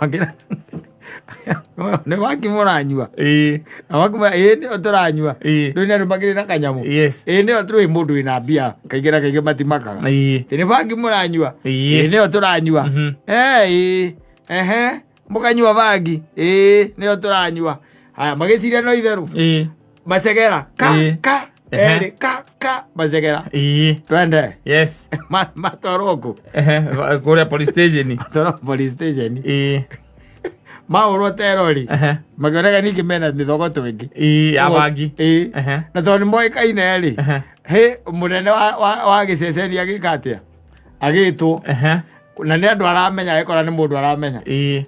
Makĩra nĩ waki mũranyua. Ĩĩ. Na wakuma ĩĩ nĩyo tũranyua. Ĩĩ. Rĩu nĩ andũ makĩrĩ na kanyamũ. Yes. Ĩĩ nĩyo tũrĩ mũndũ wĩna mbia kaingĩ na kaingĩ matimakaga. Ĩĩ. Atĩ nĩ bangi mũranyua. Ĩĩ. Ĩĩ nĩyo tũranyua. Eh, ĩĩ. Ehe. Mũkanyua bangi. Ĩĩ nĩyo tũranyua. Haya magĩciria no itherũ. Ĩĩ. Macegera. Ka Ĩĩ. ka. Ehe. Erĩ ka ka macegera. Ĩĩ. Twende. Yes. Matwarwo kũ? Ehe, kũrĩa police station. Matwarwo police station. Ĩĩ. Mahũrwo terori. Ehe. Makĩoneka ningĩ mena mĩthogoto ĩngĩ. Ĩĩ, ya bangi. Ĩĩ. Ehe. Na tondũ nĩ moĩkaine rĩ. Ehe. Hĩ mũnene wa gĩceceni agĩka atĩa? Agĩtwo. Ehe. Na nĩ andũ aramenya agĩkora nĩ mũndũ aramenya. Ĩĩ.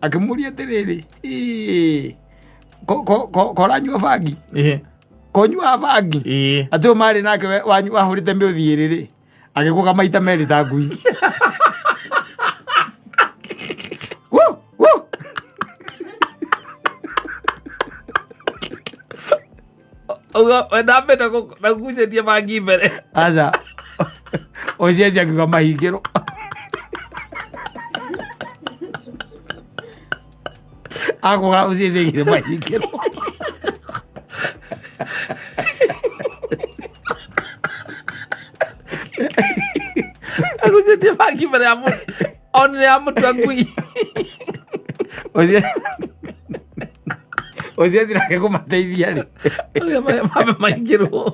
Akĩmũria atĩrĩrĩ, "Ĩĩ, koranyua bangi? Ĩĩ. Konyua bangi?" Ĩĩ. Atĩ ũyũ marĩ nake wahũrĩte mĩũthi ĩrĩ rĩ, agĩkũga maita merĩ ta ngui. Woo, woo. Uga ndambĩte nagucĩtie bangi mbere. Aca. Ũcio akiuga mahingĩrwo. Akũga ũcio aigire mahingĩrwo. Agucĩtie bangi mbere ya mũndũ. Onire ya mũtua ngui. Ũcio ũcio nake kũmateithia rĩ. Ũcio mambe maingĩrwo.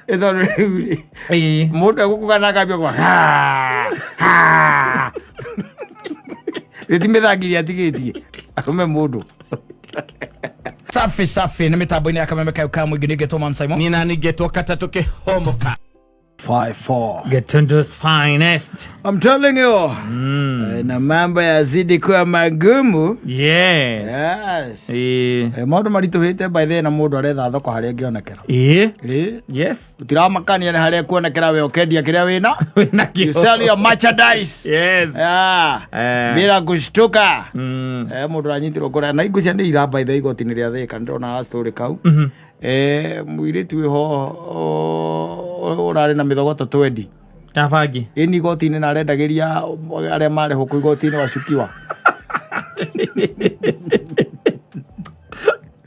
Ĩ tondũ rĩu rĩ Ĩĩ. mũndũ egũkuga na akambia kuga rĩti mĩthangi ĩrĩa atigĩtie arũme mũndũ. Safi safi nä mä tambo-inä ya kameme kayo ka må ingä nä ngetwo Man Simon. Niĩ nani ngetwo katatũ kĩhomoka. 54. Getundu's finest. I'm telling you. Na mambo yazidi kuwa magumu. Yes. Yes. Ĩĩ. Maũndũ maritũhĩte by the way, na mũndũ aretha thoko harĩa ĩngĩonekera. Ĩĩ. Ĩĩ. Yes. Ũtiramakania nĩ harĩa ekuonekera we ũkendia kĩrĩa wĩna. Wĩna kĩo. You sell your merchandise. Yes. Yeah. Eh. Bila kushtuka. Mũndũ aranyitirwo kũrĩa na ingũ cia nĩ ira by the way igoti-inĩ rĩa Thĩka nĩndĩrona story kau. Mũirĩtu wĩho ũrarĩ na mĩthogoto twendi. Ya bangi. Ĩni igoti-inĩ na arendagĩria arĩa marehwo kũ igoti-inĩ wacukiwa.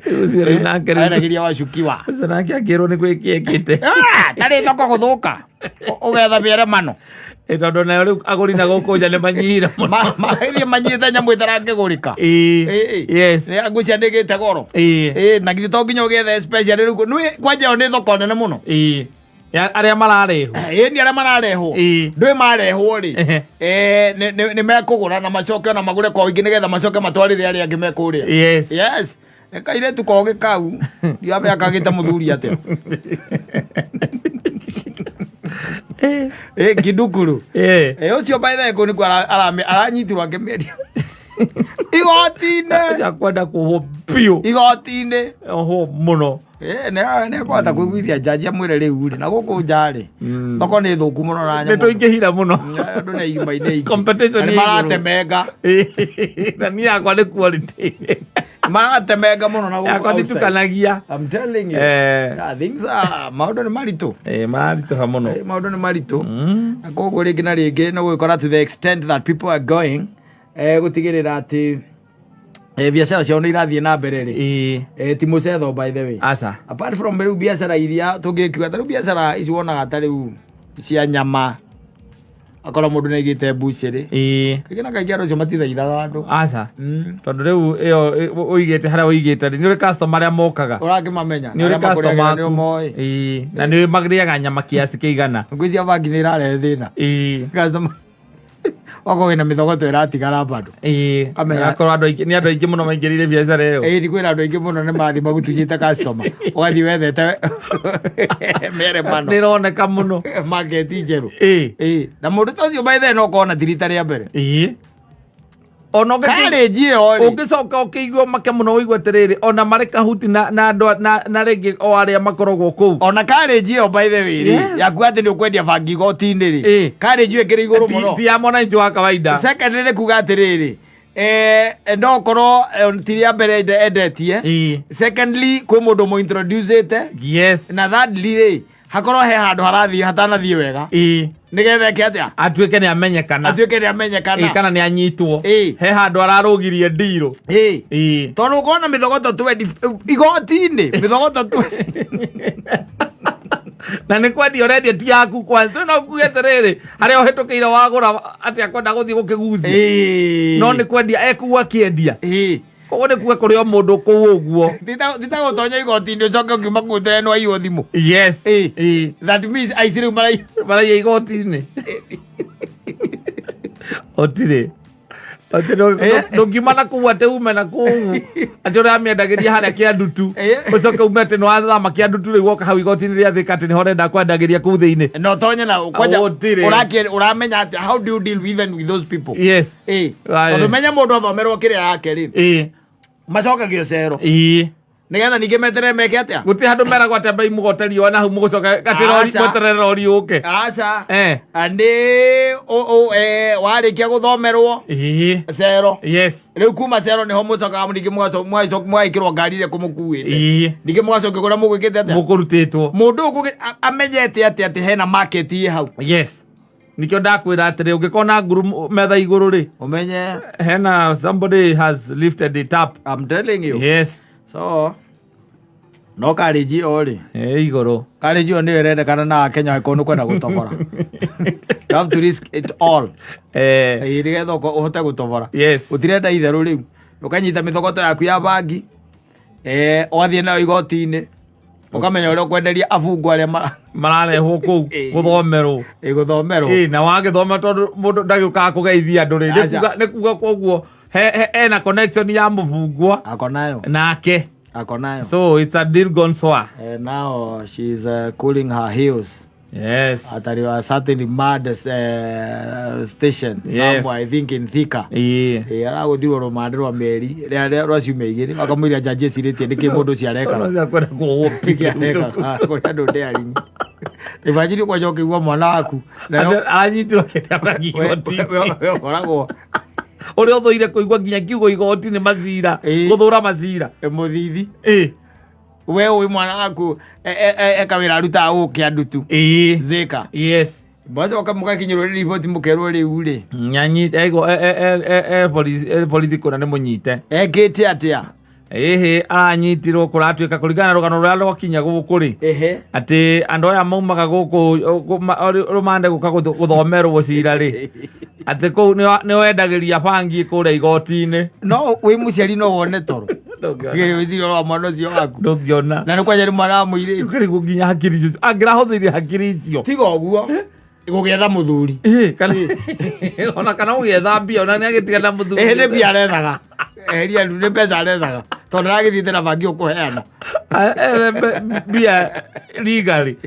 Ũcio rĩu nake rĩu. Arendagĩria wacukiwa. Ũcio nake akĩrwo nĩ gwĩkĩ ekĩte. Ah, tarĩ thoko gũthũka. Ũgetha mĩeremano. Ĩ tondũ nayo rĩu agũri na gũkũ nja nĩ manyihire mũno. Magĩthiĩ manyihĩte nyamũ ĩtarangĩgũrĩka. Ĩĩ. Ĩĩ. Yes. Nĩ ngũcia nĩ ĩgĩte goro. Ĩĩ. Ĩĩ, na githĩ to nginya ũgĩethe special rĩu nĩ kwanja ĩyo nĩ thoko nene mũno. Ĩĩ. Ya arĩa mararehwo. Ĩĩ nĩ arĩa mararehwo. Ĩĩ. Ndũĩ marehwo rĩ. Ehe. Nĩ mekũgũra na macoke ona magũre kwa ũingĩ nĩgetha macoke matwarĩre arĩa angĩ mekũrĩa. Yes. Yes. Nĩ kairĩtu kogĩ kau. Ndiramenya kagĩte mũthuri atĩa. Ĩĩ kindukuru. Ĩĩ. Ĩĩ ũcio by the way kũu nĩkuo aranyitirwo akĩmĩendia. Igoti-inĩ. Ũcio akwenda kuohwo biũ. Igoti-inĩ. Ohwo mũno. Ĩĩ, nĩ akũhota kũiguithia njaji amwĩre rĩu rĩ na gũkũ nja rĩ thoko nĩ thũku mũno na Nĩ nyamũ. tũingĩhire mũno. Andũ nĩ igima-inĩ aingĩ. Competition Na nĩ nĩ igũrũ. maratemenga. Ĩĩ. Na niĩ yakwa nĩ quality. Maratemenga mũno na gũkũ Yakwa outside. nditukanagia. I'm telling you. Eh. Yeah, things are maũndũ nĩ maritũ. Ĩĩ maritũha mũno. Maũndũ nĩ maritũ. Na koguo rĩngĩ na rĩngĩ no gũgĩkora to the extent that people are going gũtigĩrĩra atĩ biacara ciao nĩ irathiĩ na mbere rĩ. Ĩĩ. Ti mũcetho by the way. Aca. Apart from rĩu biacara iria tũngĩkiuga ta rĩu biacara ici wonaga ta rĩu cia nyama akorwo mũndũ nĩ aigĩte mbucĩrĩ. Ĩĩ. Kaingĩ na kaingĩ andũ acio matithaithaga andũ. Aca. Tondũ rĩu ĩyo ũigĩte harĩa ũigĩte rĩ nĩ ũrĩ customer arĩa mokaga. Ũrakĩmamenya. Nĩ ũrĩ Arĩa customer makũrĩagĩra aku. nĩ ũmoĩ. Ĩĩ. Na nĩ marĩaga nyama kiasi kĩigana. Ngwĩciria bangi nĩ ĩrarehe thĩna. Ĩĩ. Customer okorwo wĩna mĩthogoto ĩratigara bado. Ĩĩ. Kamenya. Akorwo andũ aingĩ nĩ andũ aingĩ mũno maingĩrĩire biacara ĩyo. Ĩĩ kwĩna andũ aingĩ mũno nĩ marathiĩ magutunyĩte customer. Ũgathiĩ wethete mĩeremano. Nĩ ĩroneka mũno. Market njerũ. Ĩĩ. Ĩĩ. Na mũndũ ta ũcio by the way no ũkorwo na ti rita rĩa mbere. Ĩĩ. Ona ũngĩkĩ- Karĩnji ĩyo rĩ. ũngĩcoka ũkĩigua make mũno ũigue atĩrĩrĩ ona marĩ kahuti na na andũ a- na na rĩngĩ o arĩa makoragwo kũu. Ona karĩnji ĩyo by the way rĩ. Yes. Yaku atĩ nĩ ũkwendia bangi igoti-inĩ rĩ. Ĩĩ. Karĩnji ĩyo ĩkĩrĩ igũrũ Ti- mũno. Ti ya mwananchi wa kawaida. Second nĩ kuga atĩrĩrĩ. No korwo ti rĩa mbere endetie. Ĩĩ. Secondly kwĩ mũndũ mũintroducĩte. Yes. Na thirdly rĩ Hakorwo he handũ harathiĩ hatanathiĩ wega, nĩgetha eke atĩa? Atuĩke nĩ amenyekana. Atuĩke nĩ amenyekana. Kana nĩ anyitwo. He handũ ararũgirie ndirũ. Tondũ ũkona mĩthogoto twendi igoti-inĩ, mĩthogoto twendi. Na nĩ kwendia ũrendia ti yaku kwanza, no kuge atĩrĩrĩ, harĩa ũhĩtũkĩire wagũra atĩ akwenda gũthiĩ gũkĩgucia, no nĩ kwendia ekuu akĩendia. Koguo nĩ kuga kũrĩ o mũndũ kũu ũguo. Ti ta gũtonya igoti-inĩ ũcoke ũkiuma kũu tene nĩwaiywo thimũ. That means aici rĩu maraiya. Maraiya igoti-inĩ ũtirĩ atĩ ndũngiuma na kũu atĩ ume na kũu atĩ ũramĩendagĩria harĩa kĩandutu, ũcoke ume atĩ nĩwathama kĩandutu, rĩu woka hau igoti-inĩ rĩa Thĩka atĩ nĩho ũrenda kwendagĩria kũu thĩinĩ. Na ũtonye na kwanja. Gũtirĩ. Ũramenya atĩa, how do you deal even with those people? Tondũ menya mũndũ athomerwo kĩrĩa yake rĩ, macokagio cero nĩgetha ningĩ meterere meke atĩa? Gũtirĩ handũ meragwo atĩ ambai mũgote riũa na hau mũgũcoka atĩ Aca. mweterere rori yũke. Aca. Andĩ warĩkia gũthomerwo, cero. Rĩu kuma cero nĩho mũcokaga ningĩ mũgekĩrwo ngari ĩrĩa kũmũkuĩte, ningĩ mũgacokia kũrĩa mũgwĩkĩte atĩa? Mũkũrutĩtwo. Mũndũ ũyũ amenyete atĩa atĩ hena market ĩ hau? Yes, nikĩo ndakwĩra atĩrĩ, ũngĩkona nguru metha igũrũ rĩ, ũmenye hena somebody has lifted it up. I'm telling you. So no karĩnji ĩyo rĩ, Igũrũ. Karĩnji ĩyo nĩyo ĩrendekana na Akenya angĩkorwo nĩ kwenda gũtobora. You have to risk it all. Nĩgetha ũhote gũtobora. Ũtirenda itherũ rĩu ũkanyita mĩthogoto yaku ya bangi, ũgathiĩ nayo igoti-inĩ, ũkamenya ũrĩa ũkwenderia abungwa arĩa mararehwo kũu gũthomerwo. Gũthomerwo. Na wagĩthoma, tondũ mũndũ ndagĩũkaga kũgeithia andũ rĩ, nĩ Aca. nĩ kuga koguo ena connection ya mũbungwa ako nayo nake. Ako nayo. So it's a deal gone sour. Now she's cooling her heels at a certain mad station somewhere, I think in Thika. Aragũthirwo rũmande rwa meri rwa ciumia 2, makamwĩra njanji ecirĩtie nĩkĩ mũndũ ũcio arekaga. Ũcio akwenda kuohwo. Nĩkĩ arekaga kũrĩ andũ ndearingi. Imagine kwanja ũkĩigua mwana waku nayo Aranyitirwo akĩendia bangi igoti. We ũkoragwo Ũrĩa ũthũire kũigua nginya kiugo igoti nĩ macira. Gũthũra macira. Mũthithi. We ũĩ mwana waku eka wĩra arutaga gũkũ Kĩandutu, Thika. Mwacoka mũgakinyĩrwo nĩ riboti, mũkerwo rĩu rĩ, Nyanyi ego borithi kũna nĩ mũnyite. Ekĩte atĩa? Ĩhĩ, aranyitirwo kũratuĩka kũringana na rũgano rũrĩa rwakinya gũkũ rĩ, atĩ andũ aya maumaga gũkũ rũmande gũka gũthomerwo cira rĩ, atĩ kũu nĩ wendagĩria bangi kũrĩa igoti-inĩ. No wĩ mũciari no wone toro? Ndũngĩona. Wĩciria wa mwana ũcio waku. Ndũngĩona. Na nĩ kwanja nĩ mwana wa mũirĩtu. Ũkarigwo nginya hakiri icio angĩrahũthĩire hakiri icio. Tiga ũguo gũgĩetha mũthuri. Kana ona kana gũgĩetha mbia, ona nĩ agĩtiga na mũthuri. Nĩ mbia arethaga, eheria ndu, nĩ mbeca arethaga tondũ aragĩthiĩte na bangi ũkũheana. Ethe mbia legally.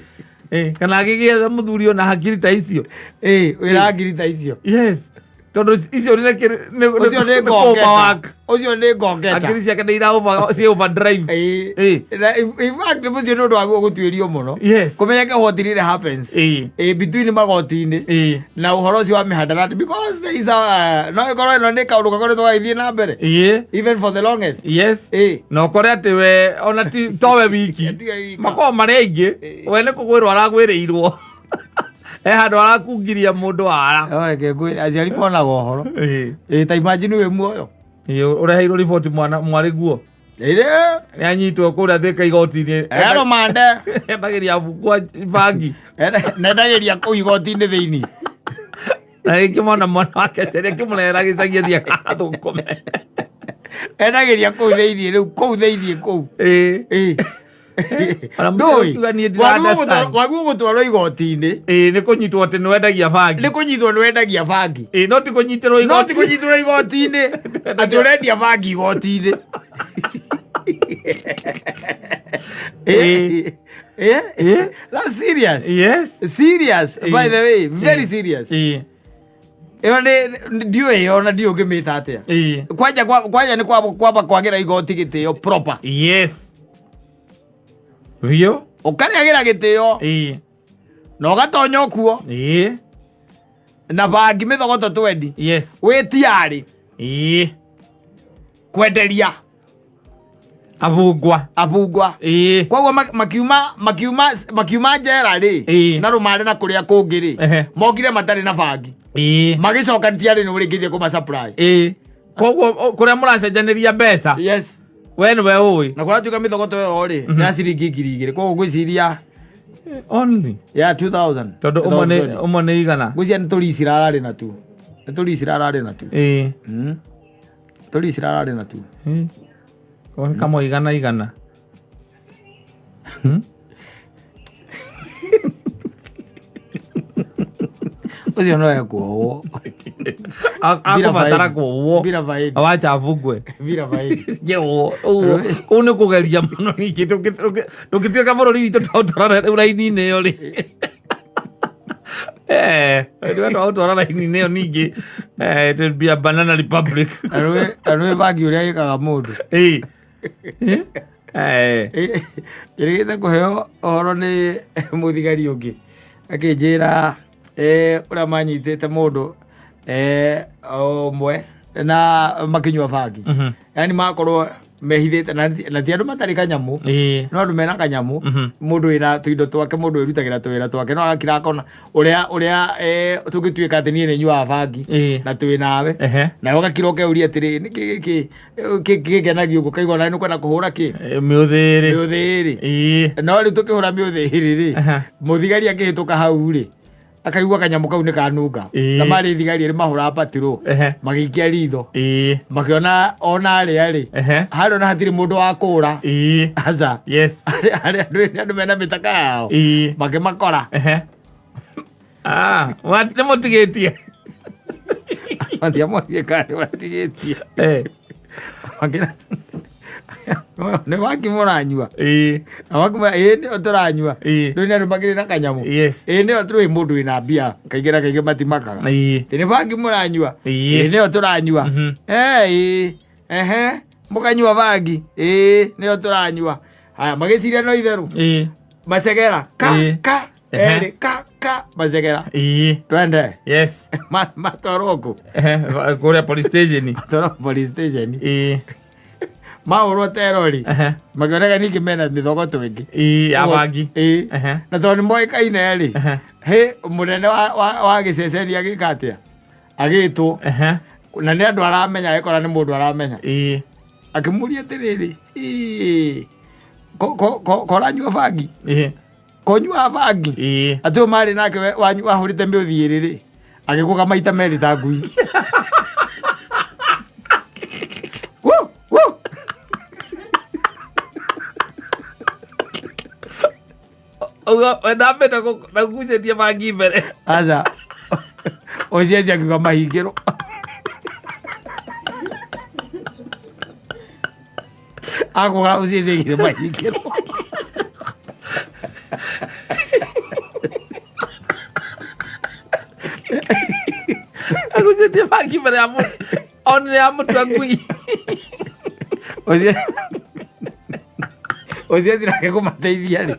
Kana agĩgĩetha mũthuri ona hakiri ta icio. Wĩra ngiri ta icio. Yes, tondũ icio nĩ Ũcio nĩ ngongeta, ũcio nĩ ngongeta. Hakiri ciake nĩ ira over ci overdrive. In fact, mũcio nĩ ũndũ waguo gũtuĩrio mũno, kũmenyeke what really happens between magoti-inĩ na ũhoro ũcio wa mĩhandarati, because there is a no ĩkorwo ĩno nĩ kaũndũ gakoretwo gagĩthiĩ na mbere even for the longest. Na ũkore atĩ we ona ti towe wiki. Tiwe wika. Makoragwo marĩ aingĩ. We nĩ kũgwĩrwo aragwĩrĩirwo, he handũ arakungiria mũndũ wara. No reke ngwĩre, aciari monaga ũhoro. Ta imagine wĩ muoyo. Ũreheirwo riboti mwana mwarĩ guo Ĩrĩ nĩ anyitwo kũrĩa Thĩka igoti-inĩ eromande endagĩria bukwa bangi. Nendagĩria kũu igoti-inĩ thĩinĩ. Na rĩngĩ mona mwana wake aciari akĩmũrehera gĩcagi athiĩ agathũkũme. Endagĩria kũu thĩinĩ, rĩu kũu thĩinĩ kũu. Ona Ndũĩ, mũciari akiuga niĩ ndira understand. waguo gũtwarwo igoti-inĩ. Nĩ kũnyitwo atĩ nĩ wendagia bangi. Nĩ kũnyitwo nĩ wendagia bangi. No ti kũnyitĩrwo No ti igoti. Kũnyitwo igoti-inĩ atĩ ũrendia bangi igoti-inĩ. That's serious. Serious, by the way, very serious. Ĩyo nĩ ndiũĩ ĩyo na ndiũĩ ũngĩmĩta atĩa. Kwanja kwanja nĩ kwamba kwagĩra igoti gĩtĩo proper. Yes, biũ. Ũkarĩagĩra gĩtĩo na ũgatonya ũkuo na bangi mĩthogoto twendi wĩ tiarĩ kwenderia. Abungwa. Abungwa. Ĩĩ. Koguo makiuma njera rĩ, Ĩĩ. na rũmande na kũrĩa kũngĩ rĩ, Ehe. mokire matarĩ na bangi, Ĩĩ. magĩcoka tiarĩ nĩ ũrĩkĩtie kũma supply. Ĩĩ. Koguo kũrĩa mũracenjanĩria mbeca, Yes. we nĩwe ũĩ. Na kũratuĩka mĩthogoto ĩyo rĩ, nĩ ya ciringi 2000, koguo ngwĩciria Only. ya 2000. Tondũ ũmwe nĩ 100. Ngwĩciria nĩ tũricira ararĩ natuo, nĩ tũricira ararĩ natuo. Ĩĩ. Tũricira ararĩ natuo. Ĩĩ. Koguo nĩ kamwe 100 100. Ũcio no ekuohwo. Akũbatara kuohwo. Bila faidi. Wacha abungwe. Bila faidi. Jewo, ũguo kũu nĩ kũgeria mũno ningĩ tũngĩtuĩka bũrũri witũ twaũtwara rĩu raini-inĩ ĩyo rĩ. Rĩu twaũtwara raini-inĩ ĩyo ningĩ, it will be a banana republic. Na nĩũĩ bangi ũrĩa ĩkaga mũndũ. Ĩĩ. Eh. Njĩrĩgĩte kũheo ũhoro nĩ mũthigari ũngĩ akĩnjĩra ũrĩa manyitĩte mũndũ ũmwe na makĩnyua bangi, yani makorwo mehithĩte na ti andũ matarĩ kanyamũ, no andũ mena kanyamũ, mũndũ wĩna tũindo twake, mũndũ wĩrutagĩra tũwĩra twake, no agakira akona ũrĩa tũngĩtuĩka atĩ niĩ nĩ nyuaga bangi na twĩ nawe, nawe ũgakira ũkeuria atĩrĩ, nĩkĩ gĩkĩ kĩngenagia ũguo, kaigua nawe nĩũkwenda kũhũra kĩ. Mĩũthĩrĩ. Mĩũthĩrĩ. No rĩu tũkĩhũra mĩũthĩrĩ rĩ, mũthigari akĩhĩtũka hau rĩ, akaigua kanyamũ kau nĩ kanunga. Na marĩ thigari erĩ mahũraga patrol, magĩikia ritho, makĩona ona arĩa rĩ, harĩa ona hatirĩ mũndũ wa kũra. Aca. Yes. Harĩa andũ mena mĩtaka yao, makĩmakora. Ah, nĩ mũtigĩtie. Matiamonire kana nĩ matigĩtie. Makĩra nĩ waki mũranyua. Na wakima ĩĩ nĩyo tũranyua. Rĩu nĩ andũ makĩrĩ na kanyamũ. Yes. Ĩĩ nĩyo tũrĩ mũndũ wĩna mbia kaingĩ na kaingĩ matimakaga. Ĩ nĩ bangi mũranyua. Ĩĩ nĩyo tũranyua. Ĩĩ ehe mũkanyua bangi. Ĩĩ nĩyo tũranyua. Haya magĩciria no itherũ. Macegera ka ka erĩ ka ka macegera. Twende. Yes. Matwarwo kũ? Kũrĩa police station. Matwarwo police station. Mahũrwo terori, makĩoneka ningĩ mena mĩthogoto ĩngĩ. Ya bangi. Ĩĩ. Na tondũ nĩ moĩkaine rĩ, hĩ mũnene wa gĩceceni agĩka atĩa, agĩtwo, na nĩ andũ aramenya, agĩkora nĩ mũndũ aramenya, akĩmũria atĩrĩrĩ, "Ĩĩ, koranyua bangi? Konyuaga bangi?" Atĩ ũyũ marĩ nake wahũrĩte mĩũthiĩrĩ rĩ, agĩkũga maita merĩ ta ngui. Woo, woo. Uga ndambĩte nagucĩtie bangi mbere. Aca, ũcio akiuga mahingĩrwo. Akũga ũcio aigire mahingĩrwo. Agucĩtie bangi mbere ya mũndũ onire ya mũtua ngui. Ũcio nake kũmateithia rĩ,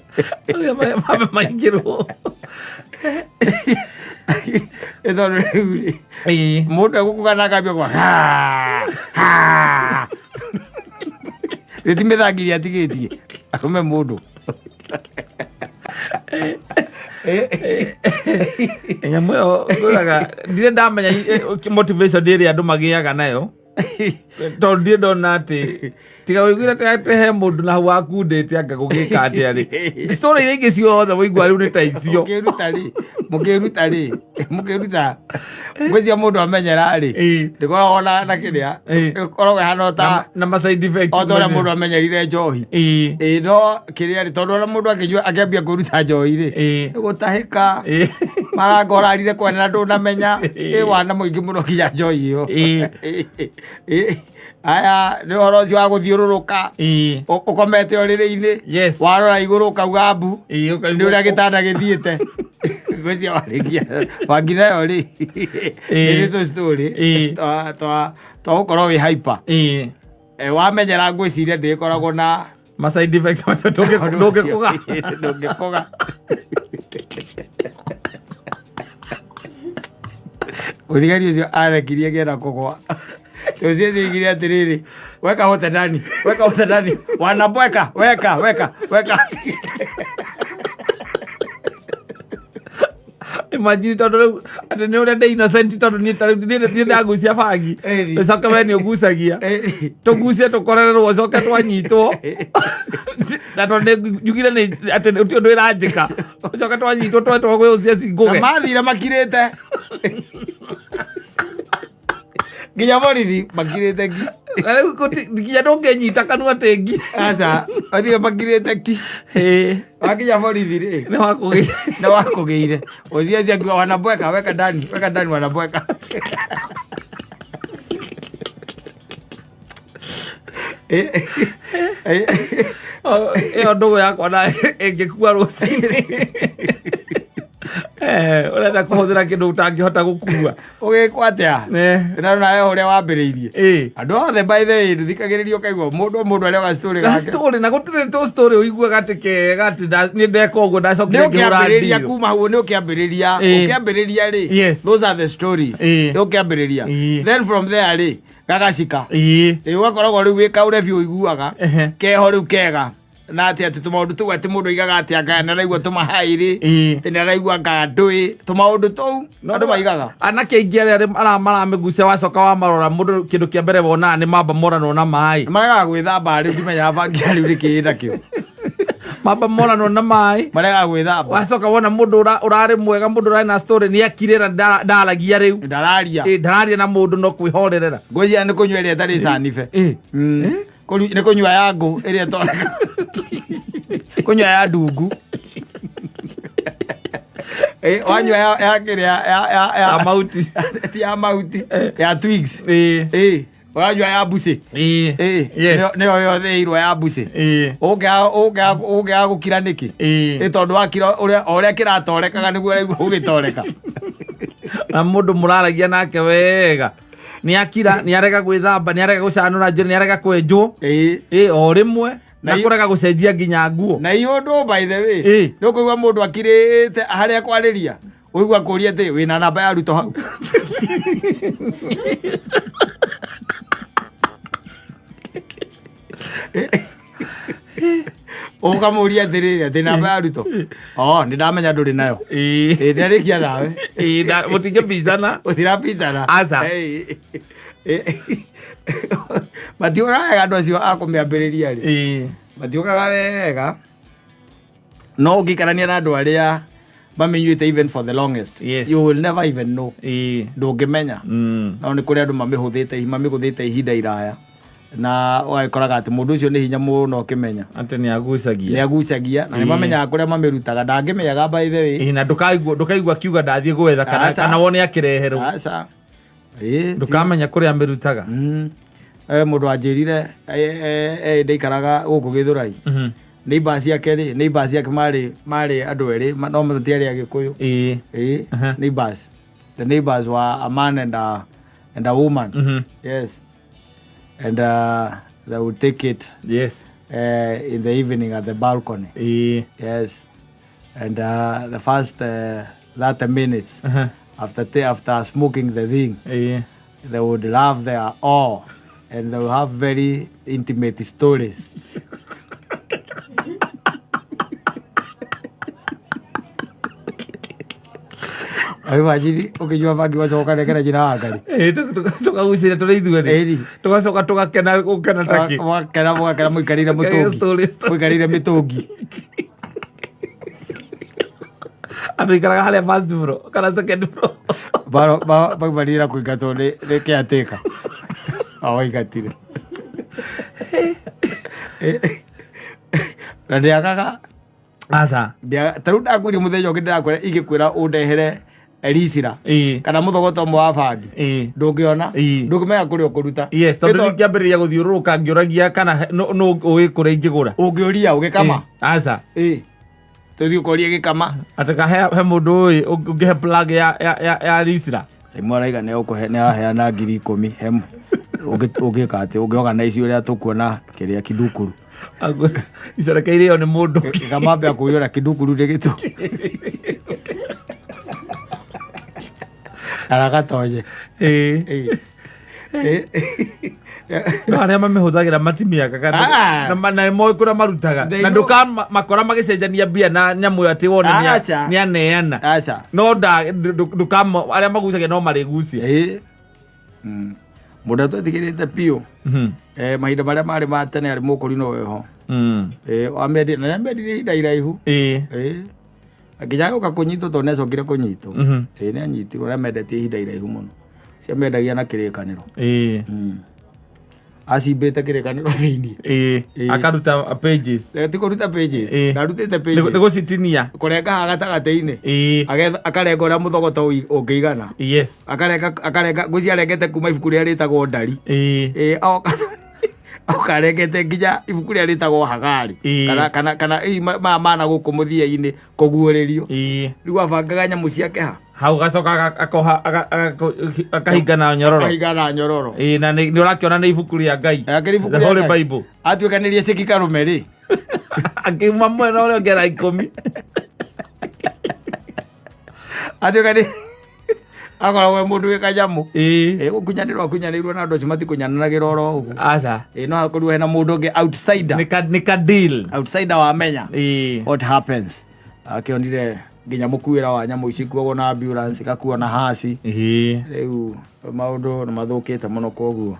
mambe maingĩrwo. Ĩ tondũ rĩu rĩ, mũndũ egũkũga na akambia kwa rĩ, ti mĩthangi ĩrĩa atigĩtie arũme mũndũ. Nyamũ ĩyo ngũraga ndirĩ ndamenya motivation ĩrĩa andũ magĩaga nayo, tondũ ndirĩ ndona atĩ tiga wĩiguire atĩ he mũndũ na hau wakundĩte anga gũgĩka atĩa rĩ, story iria ingĩ ciothe wĩigua rĩu nĩ ta icio. Mũkĩruta rĩ, ngwĩcia mũndũ amenyera rĩ, ndĩkoragwo na kĩrĩa ĩkoragwo ĩhana o ta na ma side effects o ta ũrĩa mũndũ amenyerire njohi. Ĩĩ, no kĩrĩa rĩ, tondũ ona mũndũ akĩnyua akĩambia kwĩruta njohi rĩ, nĩ gũtahĩka, maranga ũrarire kwene na ndũnamenya ĩ wana mũingĩ mũno nginya njohi ĩyo. Ĩĩ. Aya nĩ ũhoro ũcio wa gũthiũrũrũka, ũkomete ũrĩrĩ-inĩ, warora igũrũ ũkauga mbu, nĩ ũrĩa gĩtanda gĩthiĩte. Ngwĩciria warĩkia bangi nayo rĩ, nĩ tũ story twa gũkorwo wĩ hyper. Wamenyera ngwĩciria ndĩkoragwo na ma side effects macio, ndũngĩkũga. Ndũngĩkũga. Mũthigari ũcio arekirie ngĩenda kũgwa. Tuziziigire atiriri, weka wote ndani, weka wote ndani, wanabweka, weka weka weka. Imagine tondå rä u atä nä å rä a ndä innocent tondå niä tarä u niä ndagucia bangi. Ĩni. Ũcoke we nä å gucagia tå gucie tå korererwo coke twanyitwo na tondå nä njugire nä atä å ti å ndå ä ranjä ka å coke twanyitwo twetwo gwä å cia Na cingåge. Mathire makirite nginya borithi makirite ki. Na rä u nginya ndå ngä nyita kanua atä ngi. Aca, mathire makirite ki, wakinya borithi rĩ, nä wakå gä. Na wakũgĩire ũciaci akiuga wanabweka, weka ndani, weka ndani, wanabweka. Eh, eh. Ä yo ndå gå yakwa na ä ngä kua rå cinä å renda kå hå thä ra kä ndå å tangä hota gå kua. Ũgĩkwo atĩa? Na nawe ũrĩa wambĩrĩirie. Andũ othe, by the way, ndũthikagĩrĩria ũkaigua mũndũ o mũndũ arĩa gastory gake. Story na gũtirĩ tũ story ũiguaga atĩ kega atĩ nĩ ndeka ũguo Nĩ ndacokire ngĩhũra ũkĩambĩrĩria ndirũ. kuma hau nĩ ũkĩambĩrĩria. Ũkĩambĩrĩria rĩ, those are the stories. Nĩ ũkĩambĩrĩria, then from there rĩ, gagacika. Ĩ, ũgakoragwo rĩu wĩ kaũrebi ũiguaga keho rĩu kega na atĩ tũmaũndũ tũu atĩ mũndũ aigaga atĩ anga nĩaraigua tũmahairĩ, atĩ nĩaraigua anga ndũĩ tũmaũndũ tũu andũ maigaga. Anake aingĩ arĩa maramĩgucia wacoka wamarora mũndũ kĩndũ kĩa mbere wonaga nĩ mamba moranwo na maĩ. Maregaga gwĩthamba rĩu, ndimenyaga bangia rĩu nĩkĩĩ nakĩo. Mamba moranwo na maĩ. Maregaga gwĩthamba. Wacoka wona mũndũ ũrarĩ mwega, mũndũ ũrarĩ na story nĩ akirĩra ndaragia rĩu. Ndararia. Ĩ, ndararia na mũndũ no kwĩhorerera. Ngwĩciria nĩ kũnyua ĩrĩa ĩtarĩ canibe. Nĩ kũnyua ya ngũ ĩrĩa ĩtoreka, kũnyua ya ndungu. Ĩ, wanyua ya kĩrĩa ya Ya mahuti. Ti ya mahuti, ya twigs. Ĩ. Ĩ, ũranyua ya mbucĩ. Ĩ. Ĩ, nĩyo yothĩirwo ya mbucĩ. Ũngĩaga gũkira nĩkĩ? Ĩ, tondũ wakira ũrĩa o ũrĩa kĩratorekaga nĩguo ũraigua ũgĩtoreka. Na mũndũ mũraragia nake wega nĩ akira, nĩ arega gwĩthamba, nĩ arega gũcanũra njuĩrĩ, nĩ arega kwenjwo. Ĩ, o rĩmwe na kũrega gũcenjia nginya nguo. Na iyo ũndũ, by the way, nĩ ũkũigua mũndũ akirĩte harĩa kwarĩria ũigua kũria atĩ wĩna namba ya Ruto hau. Ũkamũria atĩrĩrĩ, atĩ namba ya Ruto, o nĩ ndamenya ndũrĩ nayo. Ĩ, ndarĩkia nawe. Ĩ, mũtingĩbicana. Ũtirabicana. Aca. Matiugaga wega andũ acio a kũmĩambĩrĩria rĩ. Matiugaga wega, no ũngĩikarania na andũ arĩa mamĩnyuĩte even for the longest, you will never even know. Ndũngĩmenya. No nĩ kũrĩ andũ mamĩhũthĩte ihinda iraya na ũgagĩkoraga atĩ mũndũ ũcio nĩ hinya mũno ũkĩmenya atĩ nĩ agucagia. Nĩ agucagia na nĩ mamenyaga kũrĩa mamĩrutaga, ndangĩmenyaga, by the way. Ĩ, na ndũkaigua akiuga ndathiĩ gwetha kana Aca. kana wone akĩreherwo. Aca. Ĩ. Ndũkamenya kũrĩa amĩrutaga. Mũndũ wanjĩrire ndaikaraga gũkũ Gĩthũrai. Neighbors ciake rĩ, neighbors ciake marĩ andũ erĩ no matiarĩ Agĩkũyũ. Ĩ. Neighbors, the neighbors were a man and a woman. Yes, and they would take it in the evening at the balcony. Yes, and the first 30 minutes after smoking the thing, they would laugh their all and they would have very intimate stories. Imagine ũkĩnyua bangi wacoka nekera njĩra wa Ngai. Ĩ, tũkagucĩria tũrĩ ithuerĩ. Ĩni. Tũgacoka tũgakena gũkena takĩ. Mwakena mwakena mũikarĩire mũtũngi. Stories. Mũikarĩire mĩtũngi. Andũ ikaraga harĩa first floor kana second floor. Baumanire kũingatwo nĩ caretaker awaingatire na ndĩagaga. Aca. Ta rĩu ndakwĩria mũthenya ũngĩ ndĩrakwĩra ingĩkwĩra ũndehere ricira kana mũthogoto ũmwe wa bangi, ndũngĩona. Ndũngĩmenya kũrĩa ũkũruta. Yes, tondũ ningĩambĩrĩria gũthiũrũrũka ngĩũragia kana nũ ũĩ kũrĩa ingĩgũra. Ũngĩũria ũgĩkama. Ĩ, aca. Ĩ, tũthiĩ ũkorie gĩkama. Atĩ ka he mũndũ ũĩ ũngĩhe plug ya ricira. Saimu araiga nĩ ũkũhe, nĩ araheana 10,000 he ũngĩka atĩ ũngĩorganize ũrĩa tũkuona kĩrĩa kidukuru. Icorekeire ĩyo nĩ mũndũ. Gĩkamambia kũria ũrĩa kidukuru nĩ gĩtũ aragatonye. Ĩ. Ĩ. No arĩa mamĩhũthagĩra matimiaka kana Ah. na moĩ kũrĩa marutaga. They Na know. ndũkamakora magĩcenjania mbia na nyamũ ĩyo atĩ wone Aca. nĩ aneana. Aca. No ndũkamo arĩa magucagia no marĩgucia. Ĩĩ. Mũndũ atwetigĩrĩte biũ. Mahinda marĩa marĩ ma tene arĩ mũkũri no wĩho. Wamendirie na nĩamendirie ihinda iraihu. Ĩĩ. Nginya agĩũka kũnyitwo tondũ nĩacokire kũnyitwo. Ĩĩ nĩanyitirwo arĩa mendetie ihinda iraihu mũno. Cio mendagia na kĩrĩkanĩro. Acimbĩte kĩrĩkanĩro thĩinĩ. Ĩĩ. Akaruta pages. Ti kũruta pages. Ĩĩ. Ndarutĩte Nĩ pages. gũcitinia. Kũrenga haha gatagatĩ-inĩ. Ĩĩ. Akarenga ũrĩa mũthogoto ũngĩigana. Yes. Akarenga ngwĩciria arengete kuma ibuku rĩrĩa rĩtagwo Ndari. Ĩĩ. Ĩĩ, aoka arengete nginya ibuku rĩrĩa rĩtagwo Hagari. Ĩĩ. Kana ii maya mana gũkũ mũthia-inĩ kũguũrĩrio. Ĩĩ. Rĩu abangaga nyamũ ciake ha. Hau gacoka akoha akahinga na nyororo. Akahinga na nyororo. Ĩĩ, na nĩ ũrakĩona nĩ ibuku rĩa Ngai. Akĩrĩ ibuku The rĩa Holy Ngai. Bible. Atuĩkanĩrie ceki karũme rĩ. Akiuma mwena ũrĩa ũngĩ ara 10. Atuĩkanĩrie akoragwo e mũndũ wĩ kanyamũ. Ĩĩ. Ĩĩ, gũkunyanĩrwo akunyanĩirwo na andũ acio matikunyanagĩra oro ũguo. Aca. Ĩĩ, no hakorwo hena mũndũ ũngĩ outsider. Nĩ ka deal. Outsider wamenya. Ĩĩ. What happens? Akĩonire nginya mũkuĩra wa nyamũ ici ikuagwo na ambulance ikakuo na haci. Ĩĩ. Rĩu maũndũ nĩ mathũkĩte mũno koguo.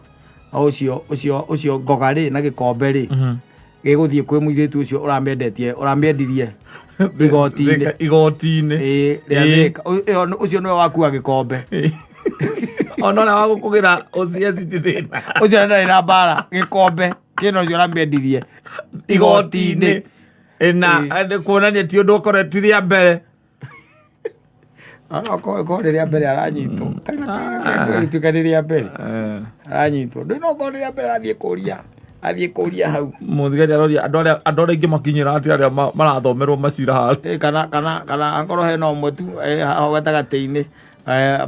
O ũcio ngoga rĩ na gĩkombe rĩ. Gĩgũthiĩ kwĩ mũirĩtu ũcio ũramĩendetie, ũramĩendirie igoti-inĩ. Igoti-inĩ. Ĩĩ, rĩa Ĩĩ. Thĩka. Ũcio nĩwe wakua gĩkombe. Ona ũrĩa wa gũkũgĩra OCS ti thĩna. Ũcio ndarĩ na mbara, gĩkombe kĩna ũcio ũramĩendirie igoti-inĩ. Ĩĩ, na Ĩĩ. kuonania ti ũndũ ũkoretwo ti rĩa mbere. No korwo nĩ rĩa mbere aranyitwo. Kana gĩtuĩka nĩ rĩa mbere aranyitwo. Ndũĩ no korwo nĩ rĩa mbere athiĩ kũria. Athiĩ kũria hau. Mũthigari aroria andũ arĩa aingĩ makinyĩra atĩ arĩa marathomerwo macira haha. Ĩĩ, kana angorwo hena ũmwe tu, hau gatagatĩ-inĩ,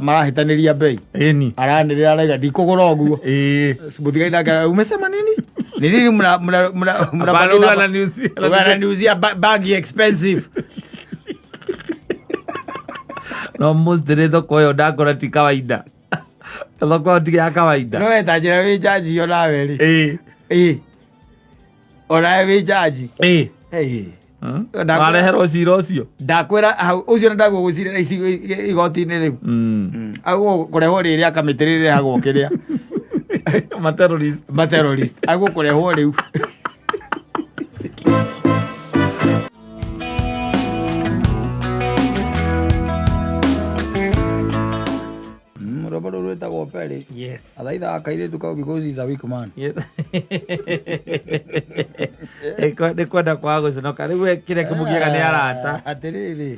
marahĩtanĩria bei. Ĩni. Aranĩrĩra arauga ndikũgũra ũguo. Ĩĩ. Mũthigari nake arauga, umesema nini? Ni nini mna Hapana, bagi huyu na- ananiuzia. Huyu ananiuzia bagi expensive. No mũcitĩrĩ thoko ĩyo ndakora ti kawaida. Thoko ĩyo ti ya kawaida. No weta njĩra wĩ njanji onawe rĩ. Ĩĩ. Ĩĩ. Onawe wĩ njanji. Ĩĩ. Ĩĩ. Wareherwo cira ũcio. Ndakwĩra hau ũcio nĩ ndagũgũcirĩra ici igoti-inĩ rĩu. Agũkũrehwo rĩrĩa kamĩtĩ rĩrehagwo kĩrĩa. Materrorist. Materrorist. Agũkũrehwo rĩu. Rwĩmbo rũu rwĩtagwo Perĩ. Yes. Athaitha akairĩtu kau because he's a weak man. Yes. Nĩ kwenda kwaga gũconoka. Rĩu we kĩrĩa kĩmũgiaga nĩ arata. Atĩrĩrĩ.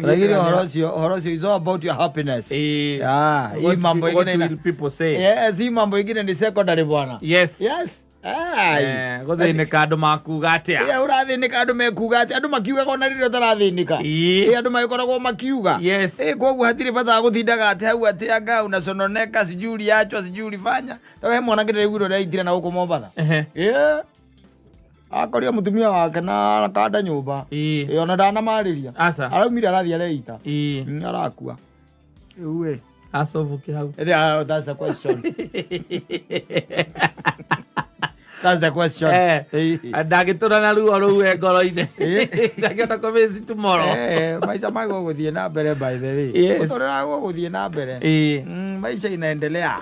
Ragiri ũhoro ũcio is all about your happiness. Ĩĩ. Ah, hii What mambo ingine will people say? Yes, hii mambo ingine ni secondary bwana. Yes. Yes. Ai. Gũthĩnĩka andũ makuga atĩa? Ĩĩ, ũrathĩnĩka andũ mekuga atĩa? Andũ makiugaga ona rĩrĩa ũtarathĩnĩka. Ĩĩ. Ĩĩ, andũ magĩkoragwo makiuga. Yes. Ĩĩ, koguo hatirĩ bata wa gũtindaga atĩ hau atĩ anga unasononeka, sijui uliachwa, sijui ulifanya. Tawe he mwanake ndĩraiguire ũrĩa aitire na gũkũ Mombatha. Ehe. Ĩĩ. Akoria mũtumia wake na akanda nyũmba. Ĩĩ. Ĩĩ, ona ndanamarĩria. Aca. Araumire arathiĩ areita. Ĩĩ. Arakua. Rĩu ĩ. Acobuke hau. Yeah, that's the question. That's the question. Ndangĩtũra na ruo rũu e ngoro-inĩ. Ndangĩhota kũmiss tomorrow. Maica magũgũthiĩ na mbere by the way. Yes. Mũtũrĩre gũgũthiĩ na mbere. Ĩĩ. Maisha inaendelea.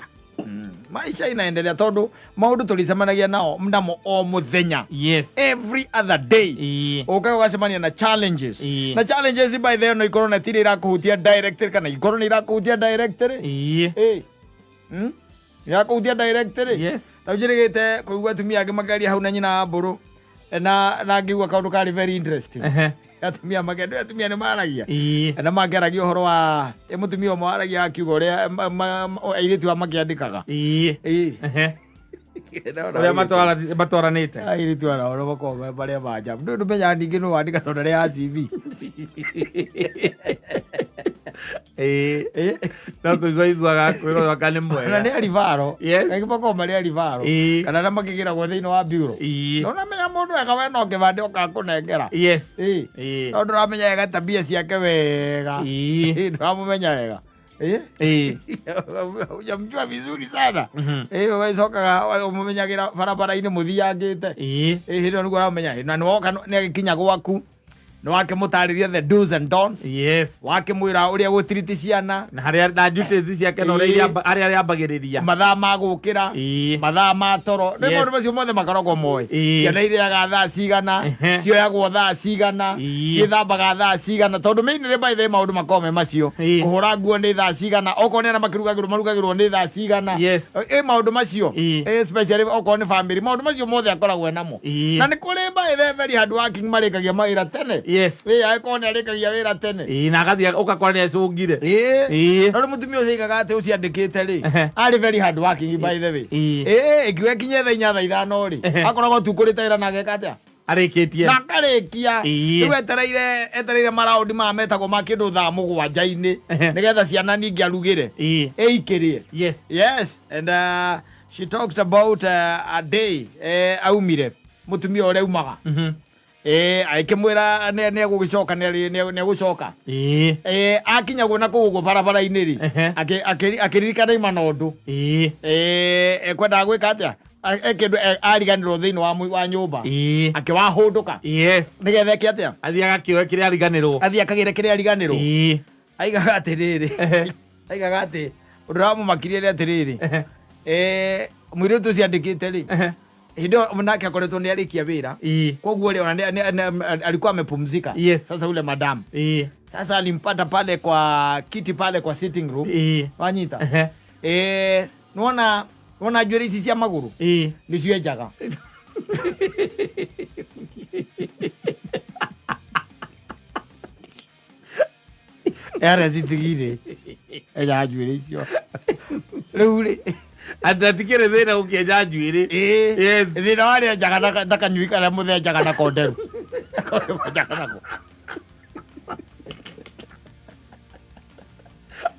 Maisha inaendelea tondũ maũndũ tũrĩcemanagia nao namo o mũthenya. Yes. Every other day. Ĩĩ. Ũkaga ũgacemania na challenges. Ĩĩ. Na challenges by the way no ikorwo na tirĩ irakũhutia directly kana ikorwo nĩ irakũhutia directly. Ĩĩ. Ĩĩ. Irakũhutia directly. Yes. Ta njĩrĩgĩte kũigua atumia angĩ makĩaria hau na nyina wa mbũrũ. Na ngĩigua kaũndũ karĩ very interesting. Ehe. Atumia makĩenda, atumia nĩ maragia. Ĩĩ. Na makĩaragia ũhoro wa, mũtumia ũmwe waragia akiuga ũrĩa airĩtu a makĩandĩkaga. Ĩĩ. Ĩĩ. Ehe. Ũrĩa matwaranĩte. Airĩtu ara ũrĩa makoragwo me marĩa ma njabu. Ndũĩ ndũmenyaga ningĩ nũ wandĩka tondũ arĩa a CV. Ĩĩ. No kũigua iguaga kwĩrwo anga nĩ mwega. Na nĩ aribaro. Yes. Kaingĩ makoragwo marĩ aribaro. Ĩĩ. Kana arĩa makĩgĩragwo thĩinĩ wa bureau. Ĩĩ. Na ũramenya mũndũ wega we no kĩbandĩ ũkakũnengera. Yes. Ĩĩ. Ĩĩ. No ndũramenya wega tabia ciake wega. Ĩĩ. Ĩĩ, ndũramũmenya wega. Eh? Ĩĩ. Hujamjua vizuri sana. Eh, wecokaga ũmũmenyagĩra barabara-inĩ mũthiangĩte. Ĩĩ. Ĩ hĩndĩ ĩyo nĩguo ũramenya na nĩwoka nĩagĩkinya gwaku nĩwakĩmũtarĩria the do's and don'ts. Yes. Wakĩmwĩra ũrĩa gũtiriti ciana, Na harĩa na duties ciake na ũrĩa Ĩĩ. harĩa arĩambagĩrĩria. Mathaa ma gũkĩra, Ĩĩ. mathaa ma toro, nĩ Yes. maũndũ macio mothe makoragwo moĩ. Ĩĩ. Ciana irĩaga thaa cigana, cioyagwo thaa cigana, Ĩĩ. ciĩthambaga thaa cigana, tondũ mainly by the way maũndũ makoragwo me macio. Ĩĩ. Kũhũra nguo nĩ thaa cigana, okorwo nĩ arĩa makĩrugagĩrwo marugagĩrwo nĩ thaa cigana. Yes. Ĩ maũndũ macio. Ĩĩ. Ĩ especially okorwo nĩ family, maũndũ macio mothe akoragwo enamo. Ĩĩ. Na nĩ kũrĩ by the way very hard working marĩkagia mawĩra tene. Yes. Ĩ angĩkorwo nĩ arĩkagia wĩra tene. Ĩĩ, na agathiĩ ũgakora nĩ acũngire. Ĩĩ. Ĩĩ. No rĩu mũtumia ũcio aigaga atĩ ũcio andĩkĩte rĩ, arĩ very hard working by the way. Ĩĩ. Ĩĩ, ĩkiuga ĩkinye thaa 4 thaa 5 rĩ, akoragwo tu kũrĩte wĩra na ageka atĩa? Arĩkĩtie. Na akarĩkia. Ĩĩ. Rĩu etereire maraũndi maya metagwo ma kĩndũ thaa 7-inĩ nĩgetha ciana ningĩ arugĩre. Ĩĩ. Ĩikĩrie. Yes. Yes, and she talks about a day aumire mũtumia ũrĩa aumaga. Agĩkĩmwĩra nĩ egũgĩcoka, nĩ egũcoka. Ĩĩ. Akinya guo na kũu ũguo barabara-inĩ rĩ, akĩririkana ima na ũndũ. Ĩĩ. Ekwendaga gwĩka atĩa? Kĩndũ ariganĩrwo thĩinĩ wa nyũmba. Ĩĩ. Akĩwahũndũka. Yes. Nĩgetha eke atĩa? Athiĩ agakĩoe kĩrĩa ariganĩrwo. Athiĩ akagĩre kĩrĩa ariganĩrwo. Ĩĩ. Aigaga atĩrĩrĩ. Aigaga atĩ ũndũ ũrĩa wamũmakirie nĩ atĩrĩrĩ. Mũirĩtu ũcio andĩkĩte rĩ, hĩndĩ ĩyo nake akoretwo nĩ arĩkia wĩra. Ĩĩ. Koguo rĩ, ona alikuwa amepumzika. Yes. Sasa ule madam. Ĩĩ. Sasa alimpata pale kwa kiti pale kwa sitting room. Ĩĩ. Wanyita. Nĩwona njuĩrĩ ici cia magũrũ Ĩĩ. nĩcio enjaga. Ere citigire enjaga njuĩrĩ icio rĩu rĩ. Atĩ atikĩrĩ thĩna gũkĩenja njuĩrĩ. Ĩĩ. Yes. Thĩna warĩa enjaga na kanyui karĩa mũthenjaga na konderu. Enjaga nako.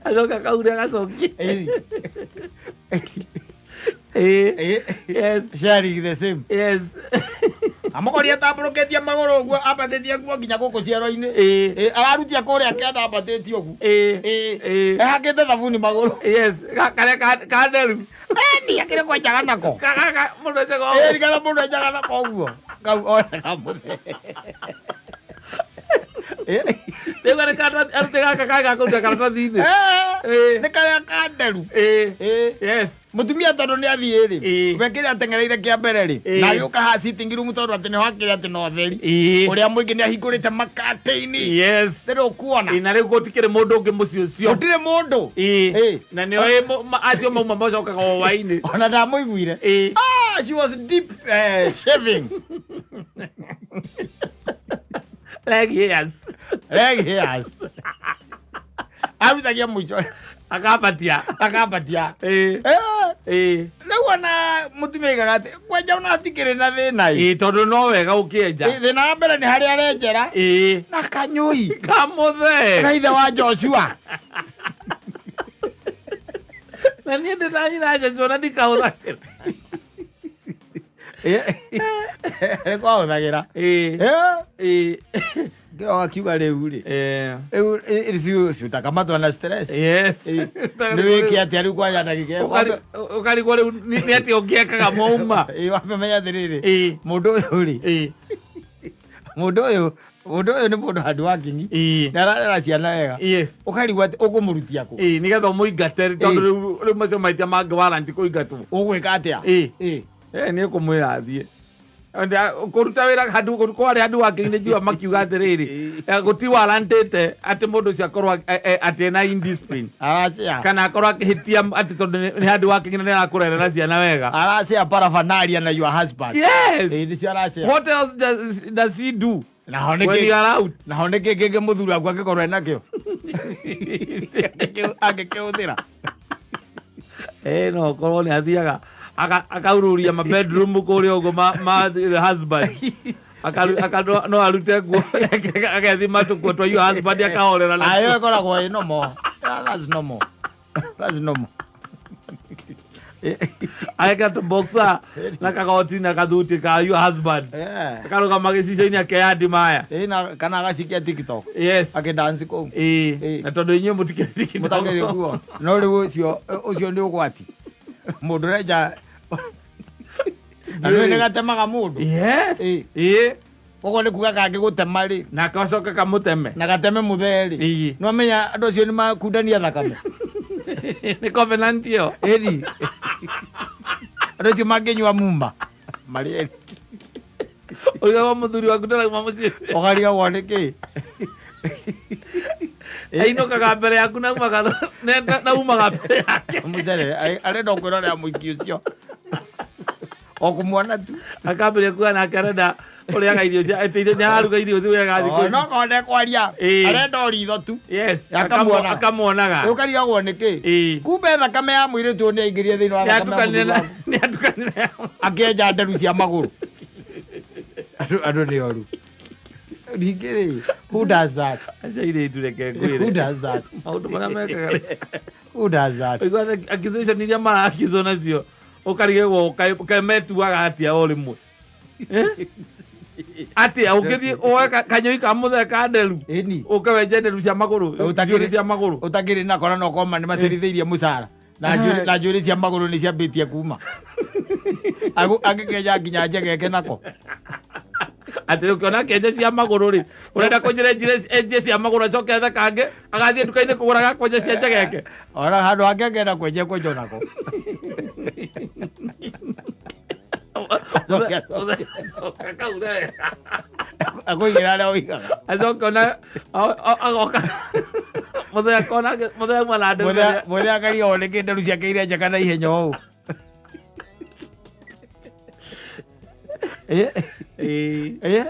Acoka kaure agacokia. Ĩĩ. Ĩĩ. Ĩĩ. Yes. Sharing the same. Yes. Amũkoria atambũrũkĩtie magũrũ ũguo ambatĩtie nguo nginya gũkũ ciero-inĩ. Ĩĩ. Ĩĩ, ararutia kũrĩa kĩanda ambatĩtie ũguo. Ĩĩ. Ĩĩ. Ĩĩ. Ehakĩte thabuni magũrũ. Yes. Karĩa kanderu. Eni akĩrĩ kwenjaga nako. Mũndũ enjaga Ĩĩ, ũguo. nĩgetha mũndũ enjaga nako ũguo. Kau onaga mũthee. Ĩĩ. Rĩu arute gaka kaĩ gakũruta karatathi-inĩ. Ĩĩ. Nĩ karĩa kanderu. Ĩĩ. Ĩĩ. Yes. Mũtumia tondũ nĩ athiĩ rĩ, Ĩĩ. we kĩrĩa ateng'ereire kĩa mbere rĩ, Ĩĩ. na agĩũka haha sitting room tondũ atĩ nĩho akĩrĩ atĩ na ũtheri. Ĩĩ. Ũrĩa mũingĩ nĩ ahingũrĩte makatĩini. Yes. Rĩrĩ ũkuona. Ĩĩ, na rĩu gũtikĩrĩ mũndũ ũngĩ mũciĩ ũcio. Gũtirĩ mũndũ. Ĩĩ. Ĩĩ. Na nĩoĩ acio mauma macokaga o hwaĩ-inĩ. Ona ndamũiguire. Ĩĩ. Ah, she was deep shaving. Leg hairs. Leg hairs. Arutagia mũico. Akambatia. Akambatia. Ĩĩ. Ĩĩ. Rĩu ona mũtumia aigaga atĩ kwenja ona hatikĩrĩ na thĩna ĩ. Ĩĩ, tondũ no wega ũkĩenja. Ĩ, thĩna wa mbere nĩ harĩa arenjera. Ĩĩ. Na kanyũi. Kamũthee. Na ithe wa Joshua. Na niĩ ndĩranyina Joshua na ndikahũthagĩra. Nĩ kwahũthagĩra. Ĩĩ. Ĩĩ. Ngĩroga akiuga rĩu rĩ. Rĩu ciutakamatwo na stress. Yes. Nĩ wĩke atĩa rĩu kwanja ndagĩka ĩyo? Ũkarigwo rĩu nĩ atĩa ũngĩekaga mwauma. Ĩĩ, wambe menya atĩrĩrĩ. Ĩĩ. Mũndũ ũyũ rĩ. Ĩĩ. Mũndũ ũyũ nĩ mũndũ hard working. Ĩĩ. Nĩ ararera ciana wega. Yes. Ũkarigwo atĩ ũkũmũrutia kũ? Ĩĩ, nĩgetha ũmũingate tondũ Ĩĩ. rĩu macio mahĩtia mangĩ warrant kũingatwo. Ũgwĩka atĩa? Ĩĩ. Ĩĩ. Ĩĩ, nĩ ũkũmwĩra athiĩ. Kũruta wĩra handũ kwarĩ handũ working nĩ njiguaga makiuga atĩrĩrĩ, gũti warrantĩte atĩ mũndũ ũcio akorwo atĩ ena indiscipline. Aracea. Kana akorwo akĩhĩtia atĩ tondũ nĩ handũ working na nĩ arakũrerera ciana wega. Aracea paraphernalia na your husband. Yes. Ĩĩ, nĩcio aracea. What else does he do? Naho nĩ When kĩ- you are out. Naho nĩ kĩ kĩngĩ mũthuri waku angĩkorwo enakĩo? Angĩkĩhũthĩra. No ũkorwo nĩ athiaga akaururia ma bedroom kũrĩa ũguo ma the husband. No arute nguo agethima tũkuo twa your husband akahorera na Ayo ĩkoragwo ĩ normal. Yeah, that's normal. That's normal. Agekĩra tũboxer na kagoti na kathuti ka your husband. Akarũgama gĩcicio-inĩ akeyandi maya. Ĩ, na kana agacikia TikTok. Yes. Akĩdance kũu. Ĩĩ. Ĩĩ. Na tondũ inyuĩ mũtikĩrĩ TikTok. Mũtakĩrĩ kuo. No rĩu ũcio ũcio nĩ ũgwati. Mũndũ ũrenja na nĩ nĩ gatemaga mũndũ. Yes. Ĩĩ. Ĩĩ. Koguo nĩ kuga kangĩgũtema rĩ Na gacoke kamũteme. na gateme mũthee rĩ. Ĩĩ. Nĩ wamenya andũ acio nĩ makundania thakame. Nĩ covenant ĩyo. Ĩni. Andũ acio mangĩnyua muma. Marĩ erĩ. Ũigaga mũthuri waku ndarauma mũciĩ. Ũkarigagwo nĩ kĩ? Ainũkaga mbere yaku na umaga na umaga mbere yake. Mũcere arenda kwĩrorera mũiki ũcio. O kũmuona tu. Akambĩrĩria kuga nake arenda ũrĩaga irio cia atĩ nĩ araruga irio wega thikũ Oh, ici. no korwo ndekwaria Ĩĩ. arenda o ritho tu. Yes. Akamuonaga. Akamuonaga. Ũkarigagwo nĩ kĩ? Ĩĩ. Kumbe thakame ya mũirĩtu ũyũ nĩ aingĩrire thĩinĩ wa thakame ya Nĩatukanire mũthuri na waku. nĩatukanire. Akĩenja nderu cia magũrũ. Andũ andũ nĩ oru. Ningĩ rĩ, who does that? Acio airĩtu reke Who ngwĩre. does that? Maũndũ marĩa mekaga rĩ. Who does that? Ũigua accusation iria marakizwo nacio ũkarigwo kaĩ metuaga atĩa o rĩmwe. Eh? Atĩa ũngĩthiĩ woe kanyũi ka mũthee ka nderu Ĩni. ũke wenje nderu cia magũrũ njuĩrĩ cia magũrũ. Ũtakĩrĩ na kora no koma nĩ macerithĩirie mũcara. Na na njuĩrĩ cia magũrũ nĩ ciambĩtie kuma. Angĩkenja nginya njegeke nako. Atĩ ũkĩona akĩenja cia magũrũ rĩ ũrenda kũnjĩra enjie cia magũrũ acoke ethe kangĩ agathiĩ nduka-inĩ kũgũra ga kwenja cia njegeke. Ona handũ hangĩ angĩenda kwenja kwenjwo nako. Acoke- Acoke akaure wega. Akũigĩra harĩa ũigaga. Acoke ona agoka mũthee akona mũthee auma na nderu Mũthee akarigagwo nĩkĩ nderu ciake irenjeka na ihenya ũũ. Ĩ, Ĩĩ. ĩ.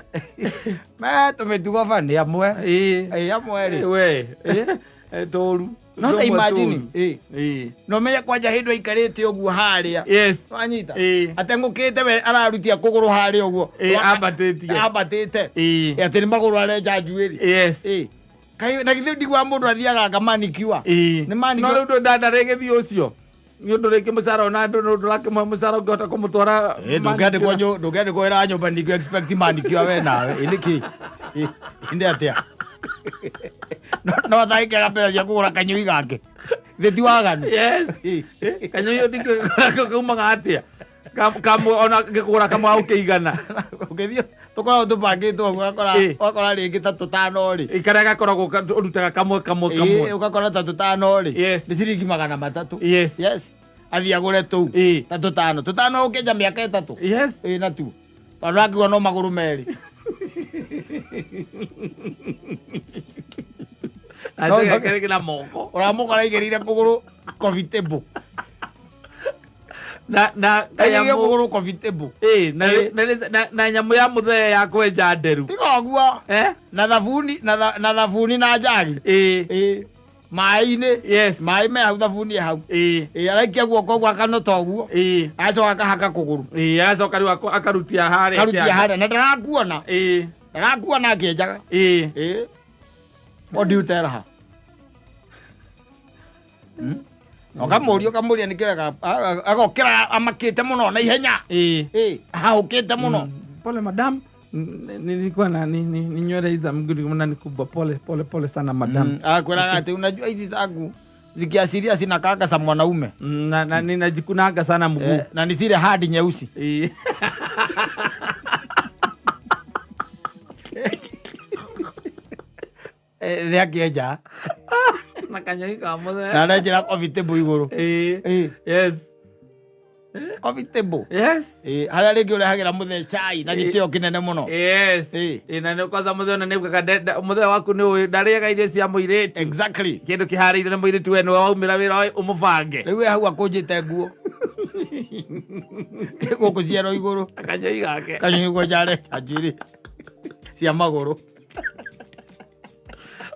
Me tũmĩtugo bani amwe. Ĩĩ. Ĩ, amwe rĩ. We. Ĩ. Eh, tũru. No ta Tũmwe imagine. tũru. Ĩ. Ĩĩ. No menye kwanja hĩndĩ aikarĩte ũguo harĩa. Yes. Wanyita? Ĩĩ. Ateng'ũkĩte we ararutia kũgũrũ harĩa ũguo. Ĩĩ, ambatĩtie. Ambatĩte. Ĩĩ. Ĩ, atĩ nĩ magũrũ arenja njuĩrĩ. Yes. Ĩ. Kaĩ na githĩ ndigua mũndũ athiaga akamanikiwa. Ĩĩ. Nĩ manicure. No rĩu ndũ ndarĩgĩthiĩ ũcio. Nĩ ũndũ rĩngĩ mũcara ona ndũ ndũrakĩmũhe mũcara ũngĩhota kũmũtwara. Ndũngĩandĩkwo ndũngĩandĩkwo wĩra wa nyũmba ningĩ expect manicure we nawe. Ĩ nĩkĩ? Ĩ, nĩ atĩa? No athagĩkĩaga mbeca cia kũgũra kanyũi gake. Thĩ ti waganu. Yes. Ĩ. Kanyũi ndingĩ kaumaga atĩa? Kamwe ona ngĩkũgũra kamwe ũkĩigana. Ũngĩthiĩ tũkoragwo tũbangĩtwo ũguo ũgakora Ĩ. ũgakora rĩngĩ ta tũtano rĩ. Karĩa gakoragwo ũrutaga kamwe kamwe Ĩ, kamwe. ũgakora ta tũtano rĩ. Yes. Nĩ ciringi 300. Yes. Yes. Athiĩ agũre tũu. Ĩ. Ta tũtano. Tũtano ũkĩenja mĩaka 3. Yes. Ĩ na tu. Tondũ akiuga no magũrũ merĩ. Na No, njege coke. kĩrĩ na moko. Ũramũkora aigĩrĩire kũgũrũ coffee table. Na na Aigĩrĩire kanyamũ. kũgũrũ coffee table. Ĩ, na Ĩ. na na nyamũ ya mũthee ya kwenja nderu. Tiga ũguo. Eh? Na thabuni na na thabuni na njagi. Ĩ. Ĩ. Maĩ-inĩ. Yes. Maĩ me hau thabuni ĩ hau. Ĩ. Ĩ, araikia guoko ũguo akanota ũguo. Ĩ. Agacoka akahaka kũgũrũ. Ĩ, agacoka rĩu akarutia harĩa. Karutia kĩanda. harĩa na ndarakuona. Ĩ. Ndarakuona akĩenjaga. Ĩ. Ĩ. What do you tell her? Ũkamũria ũkamũria nĩkĩ agokĩra amakĩte mũno na ihenya. Ĩ. Ĩ, ahũkĩte mũno. Pole madam. Nilikuwa na ni nywele hizi za mguu nilikuwa ni kubwa. Pole pole pole sana madam. Akwĩraga atĩ unajua hizi zangu zikiashiria zinakaanga za mwanaume. Na, na ninajikunanga sana mguu. Na ni zile hadi nyeusi. Ĩ. Rĩrĩa akĩenja Na kanyoi ka mũthee. na arenjera coffee table igũrũ. Ĩ. Ĩ. Yes. Coffee table. Yes. Ĩ, harĩa rĩngĩ ũrehagĩra mũthee chai na gĩtĩo kĩnene mũno. Yes. Ĩ. Ĩ, na nĩ kwanza mũthee ona nĩaugaga mũthee waku nĩ ũĩ ndarĩaga irio cia mũirĩtu. Exactly. Kĩndũ kĩharĩirio nĩ mũirĩtu we nĩwe waumĩra wĩra ũmũbange. Rĩu we hau akũnjĩte nguo. Gũkũ ciero igũrũ. Kanyoi gake. Kanyoi kwenja arenja njuĩrĩ cia magũrũ.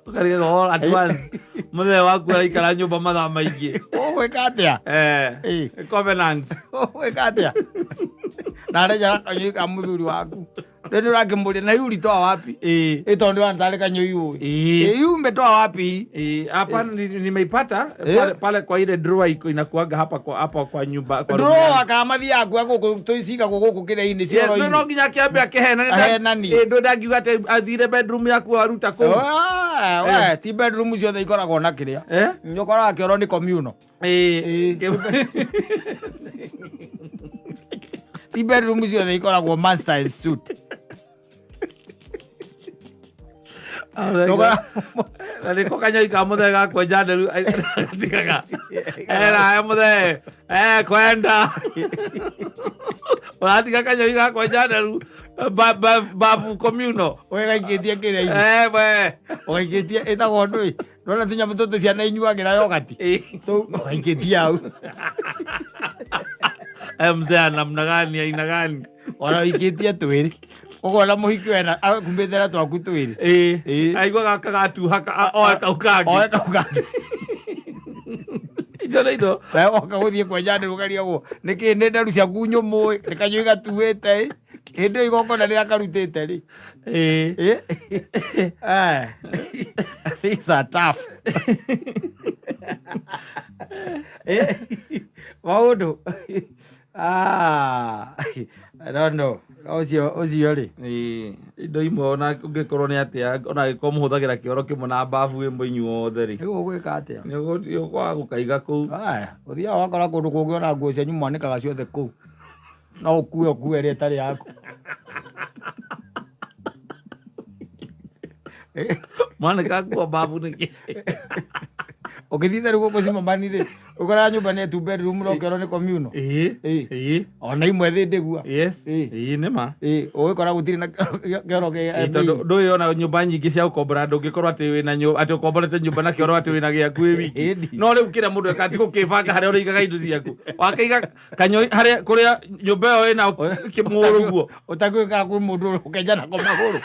Ũkarigwo all at once. Mũthee waku araikara nyũmba mathaa maingĩ. Ũgwĩka atĩa? Eh. Ĩ. Covenant. Ũgwĩka atĩa? Na arenja kanyoi ka mũthuri waku. Rĩu nĩ ũrakĩmũria na hii ulitoa wapi? Ĩĩ. Ĩ tondũ ndĩrona tarĩ kanyũi ũĩ. Ĩĩ. Ĩ hii umetoa wapi? Ĩĩ, hapa nimeipata Eh. pale, pale kwa ile drawer iko inakuaga hapa kwa nyumba kwa room yangu. Drawer kana mathiaga kuoya gũkũ tũcigagwo gũkũ kĩrĩa-inĩ Yes, no cioro-inĩ. no nginya kĩambe akĩhenane. Ahenanie. Ndũ ndangiuga atĩ athire bedroom yaku aruta kũu. Ah, we, ti bedroom ciothe ikoragwo na kĩrĩa. Eh? Nĩ ũkoraga kĩoro nĩ communal. Ĩĩ. Ti bedroom ciothe ikoragwo master and suite. Na nĩko kanyoi ka mũthee gakwenja nderu tigaga era mũthee kwenda ũratiga kanyoi gakwenja nderu babu communal. Ũgaikĩtie kĩrĩa-inĩ. We. Ũgaikĩtie ĩtagwo ndũĩ. Ndona tũnyamũ tũtũ ciana inyuagĩra yogati. Tũu ũgaikĩtie hau. Mzee ana namna gani, aina gani? Ona ũikĩtie twĩrĩ. Ũkona mũhiki wena akumbĩte na twaku twĩrĩ. Ĩĩ. Aigua gaka gatuha oe kau kangĩ. Oe kau kangĩ. Icio nĩ indo. Nawe woka gũthiĩ kwenja nderu ũkariagwo nĩkĩ nĩ nderu ciaku nyũmũ ĩ, nĩ kanyũi gatuĩte ĩ. Hĩndĩ ĩyo igongona rĩrĩa karutĩte rĩ. Ĩĩ. Eh. Things are tough. Maũndũ. Ah, I don't know. Ũcio ũcio rĩ. Ĩĩ, indo imwe ona ũngĩkorwo nĩ atĩa, ona angĩkorwo mũhũthagĩra kĩoro kĩmwe na babu ĩmwe inyuothe rĩ, Rĩu ũgwĩka atĩa? nĩ ũkwaga gũkaiga kũu. Aya, ũthiaga wakora kũndũ kũngĩ ona nguo cianyu mwanĩkaga ciothe kũu. No ũkue ũkue ĩrĩa ĩtarĩ yaku. Mwanĩka nguo babu nĩkĩ? Ũgĩthiĩ rĩu gũkũ Cimamani rĩ, ũkoraga nyũmba nĩ two bedroom no kĩoro nĩ communal. Ĩĩ. Ĩĩ. Ĩĩ. Ona imwe thĩ ndĩgua. Yes. Ĩĩ. Ĩĩ, nĩ ma. Ĩĩ, ũgĩkora gũtirĩ na kĩoro kĩ Ĩĩ, tondũ ndũĩ ona nyũmba nyingĩ cia gũkombora ndũngĩkorwo atĩ wĩna atĩ ũkomborete nyũmba na kĩoro atĩ wĩna gĩaku wĩ wiki. Ĩni. No rĩu kĩrĩa mũndũ ekaga ti gũkĩbanga harĩa ũrĩigaga indo ciaku, wakĩiga kanyoi harĩa kũrĩa nyũmba ĩyo ĩna kĩmũrũ guo. Ũtagwĩkaga kwĩ mũndũ ũkenja nako magũrũ.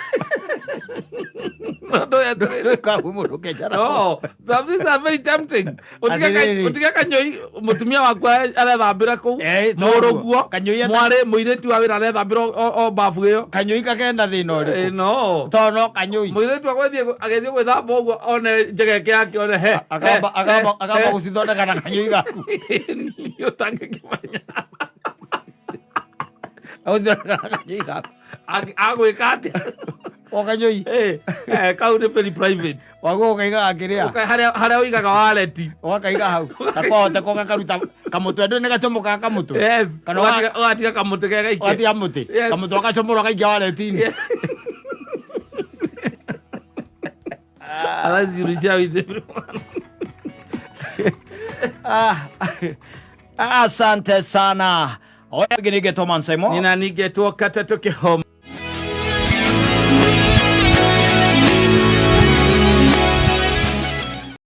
Ndũĩ atĩrĩrĩ. Ndũĩkaga kwĩ mũndũ ũkenja nako. No, some things are very tempting. Atĩrĩrĩ. Ũtige kanyoi mũtumia waku arethambĩra kũu Eh, tondũ, mũrũguo kanyoi mwarĩ mũirĩtu wa wĩra arethambĩra o babu ĩyo. Kanyoi kakena thĩna ũrĩkũ? No. Tondũ no kanyoi. Mũirĩtu agwethiĩ agĩthiĩ gwĩthamba ũguo one njegeke yake one he Akamba akamba akamba he. gũcithondeka na kanyoi gaku. Ũtangĩkĩmenya. Agũcithondeka na kanyoi gaku. Agwĩka atĩa? O kanyoi. Kau nĩ very private. Waguo ũkaigaga kĩrĩa? Harĩa ũigaga wallet. Ũgakaiga hau. Na kwahota ko gakaruta kamũtwe ndũĩ nĩ gacomokaga kamũtwe. Yes. Kana Ũgatiga kamũtĩ ke gaike. Ũgatiga mũtĩ. Yes. Kamũtĩ ũgacomora ũgaikia wallet-inĩ. Otherwise you share with everyone. Ah, asante sana. Oya, gĩnĩgetwo Man Simon. Nina nigetwo katatũ kĩhomo.